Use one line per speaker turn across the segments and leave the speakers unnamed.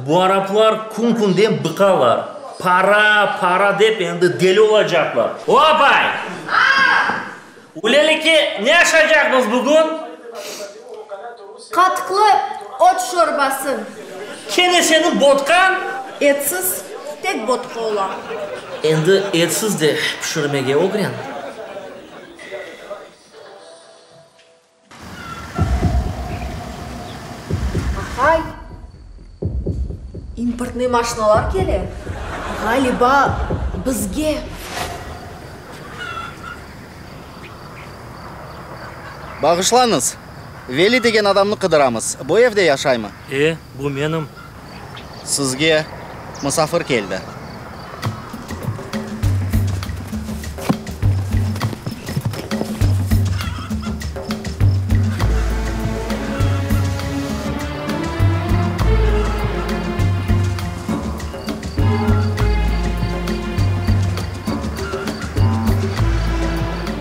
Bu araplar kün-künden bıqalar. Para, para dep endi deli olacaqlar. O apay! Üylelike ne aşaycaqmız bugün?
Qatıqlı ot şorbası.
Kene seniñ botqañ?
Etsiz tek botqa ola.
Endi etsiz de pişirmege ögren.
Ahay, importnıy maşinalar kele, ğaliba, bizge.
Bağışlañız, Veli degen adamnı qıdıramız, bu evde yaşaymı?
E, bu menim.
Sizge musafir keldi.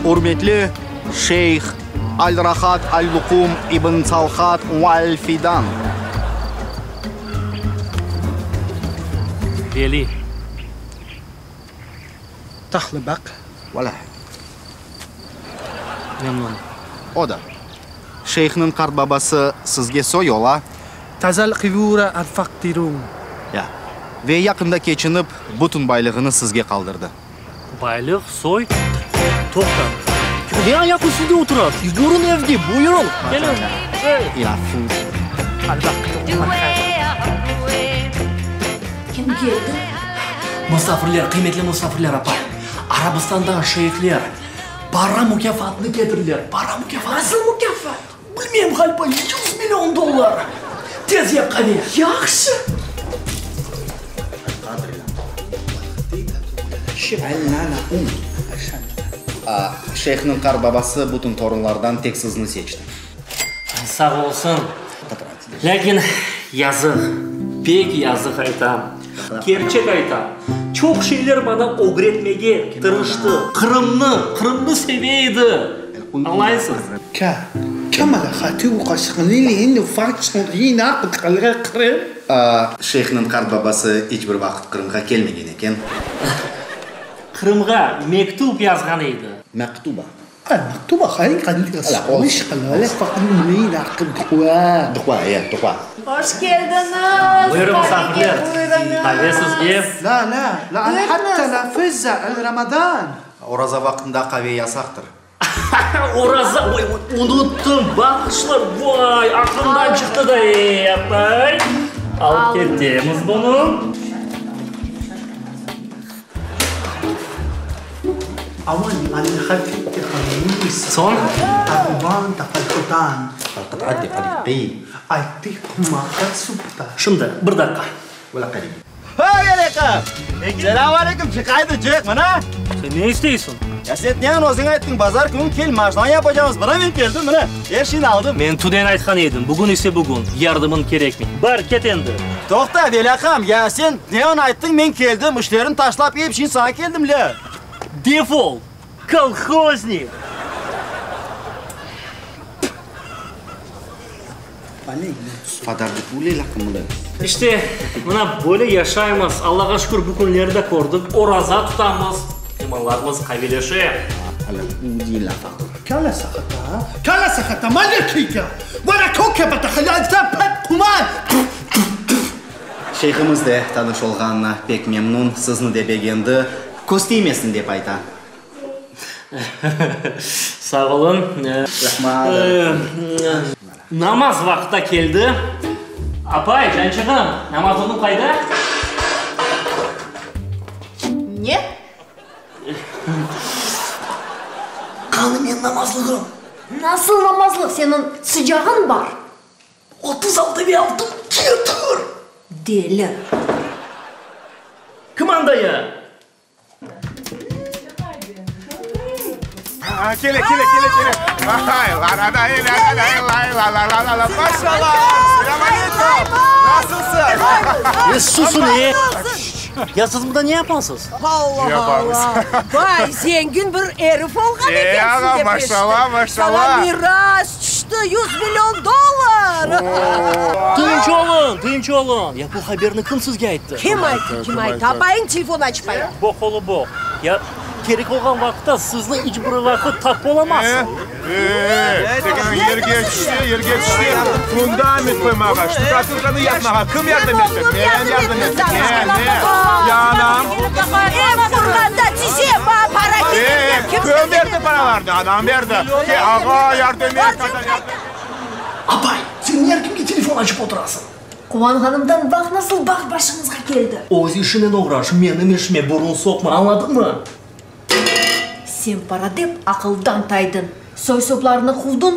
Ürmetli şeyh Al-Rahat Al-Luqum ibn Salhat Ual-Fidan.
Veli.
Tahlı baq.
Valâ.
Memnun.
O da. Şeyhniñ qartbabası sizge soy ola.
Tazal qivura arfaqtirun.
Ya. Ve yaqında keçinip, bütün baylığını sizge qaldırdı.
Baylıq, soy, toqtañız. Ne ayaq üstünde oturasız? Yürüñ evge, buyurıñ, keliñ.
Kim keldi?
Musafirler, qıymetli musafirler, apay. Arabistandan şeyhler para mukâfatını ketirdiler, para mukâfatını.
Nasıl mukâfat?
Bilmeyim, ğaliba, yüz million dollar. Tez yap qave.
Yahşı.
Şeyhniñ qartbabası bütün torunlardan tek sizni seçti.
Sağ olsun. Lâkin yazıq, pek yazıq aytam, kerçek aytam, çoq şeyler maña ögretmege tırıştı. Qırımnı, Qırımnı seve edi. Añlaysız?
Şeyhniñ qartbabası iç bir vaqıt Qırımğa kelmegen eken.
Qırımğa mektüp yazğan edi.
Mektuba.
Hoş keldiñiz!
Buyurıñ, musafirler! Qave sizge!
Oraza vaqtında qave yasaqtır.
Oraza, oy, unuttım, bağışla, vay, aqlımdan çıqtı da, ey, apay. Alıp ketemiz bunı. Soñ? Şimdi, bir daqqa.
Selâm aleyküm, çıq aydı, çıq, mına.
Sen ne isteysiñ?
Ya sen neniñ özüñ ayttıñ, bazar künü kel, maşnanı yapacamız, mına men keldim, mına, er şeyni aldım.
Men tünen aytqan edim, bugün ise bugün, yardımıñ kerekmey. Bar, ket endi.
Toqta, Veli aqam, ya sen neniñ ayttıñ, men keldim, işlerimni taşlap, ep şeyni saña keldim, le.
Defol, kolhoznik! İşte, mına böyle yaşaymız, Allağa şükür, bu künleri de kördik, oraza tutamız, imanlarımız qavileşe.
Şeyhimiz de tanış olğanına pek memnun, sizni de begendi, köz tiymesin dep ayta.
Sağ olun. Namaz vaqtı keldi. Apay, cançığım, namazlığıñ qayda?
Ne?
Qani menim namazlığım?
Nasıl namazlıq? Seniñ sıcağıñ bar.
36 ve altı ketir!
Deli.
Kim anda ya?
Kele, kele, kele, kele. Maşallah! Selâm aleyküm! Nasılsıñ?
E, susuñ, e! Ya siz mında ne yapasız?
Allah, Allah! Bay, zengin bir erif olğan ekensiñ, dep eşittim.
E, ağa, maşallah, maşallah!
Saña miras tüşti. tüşti, yuz million dollar!
Tınç olun, tınç olun! Ya bu haberni kim sizge ayttı?
Kim ayttı, kim ayttı? Apayıñ telefon açmay.
Boq olı boq. Ya kerek olğan vaqıtta sizni iç bir vaqıt tapıp olamazsıñ.
E-e-e, yerge tüşti, yerge tüşti. Fundament qoymağa, ştukaturkanı yapmağa kim yardım etti? Men yardım ettim, men, men. Ya anam?
Ev qurğanda tize, maña para kerek dep kim
Kim berdi paralarnı? Anam berdi. Ke, ağa, yardım et, kadâ.
Apay, sen ne er kimge telefon açıp oturasıñ?
Quvanğanımdan baq nasıl baht başımızğa keldi.
Öz işinen oğraş, menim işime burun soqma, añladıñmı?
Sen para dep aqıldan taydıñ, soy-soplarnı quvdıñ,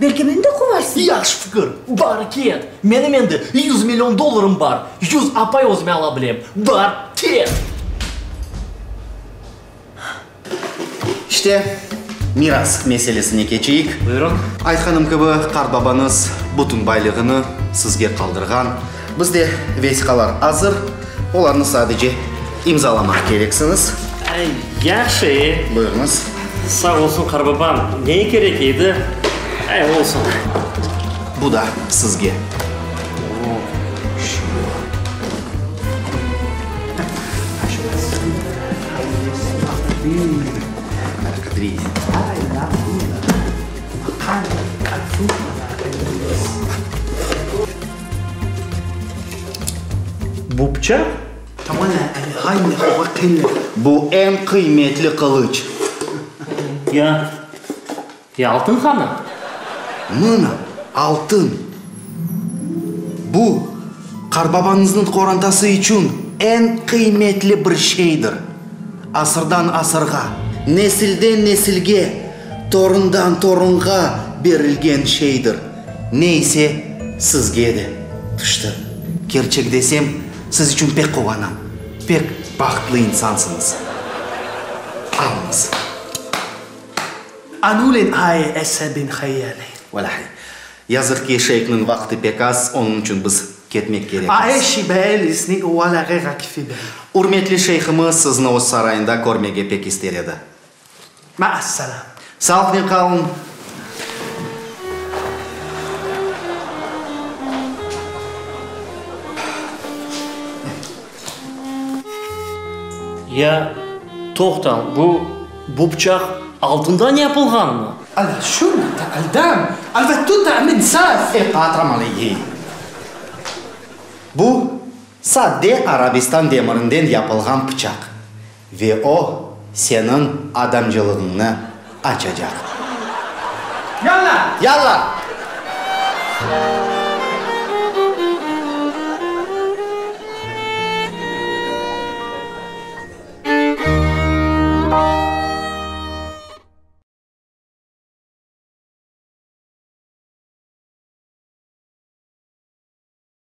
belki meni de quvarsıñ?
Yahşı fikir, bar ket! Menim endi yuz million dollarım bar, yuz apay özüme ala bilem, bar ket!
İşte, miras meselesine keçeyik.
Buyurıñ.
Aytqanım kibi, qartbabañız bütün baylığını sizge qaldırğan. Bizde vesiqalar azır, olarnı sadece imzalamaq kereksiñiz.
Yahşı.
Buyurıñız.
Sağ olsun, qartbabam. Nege kerek edi? Ay, olsun.
Bu da sizge.
Bu pıçaq?
Bu eñ qıymetli qılıç.
Ya, ya altın qanı?
Mına, altın. Bu, qartbabañıznıñ qorantası içün eñ qıymetli bir şeydir. Asırdan asırğa, nesilden nesilge, torundan torunğa berilgen şeydir. Ne ise, sizge de tüşti. Kerçek desem, siz içün pek quvanam. Pek bahtlı insansıñız. Alıñız. Velâhi, yazıq ki, şeyhniñ vaqtı pek az, onıñ içün biz ketmek kerekmiz. Ürmetli şeyhimiz sizni öz sarayında körmege pek ister edi. Sağlıqnen qalıñ.
Ya, toqtañ, bu, bu pıçaq altından yapılğanmı?
Bu, sade Arabistan demirinden yapılğan pıçaq. Ve o, seniñ adamcılığıñnı açacaq.
Yalla!
Yalla!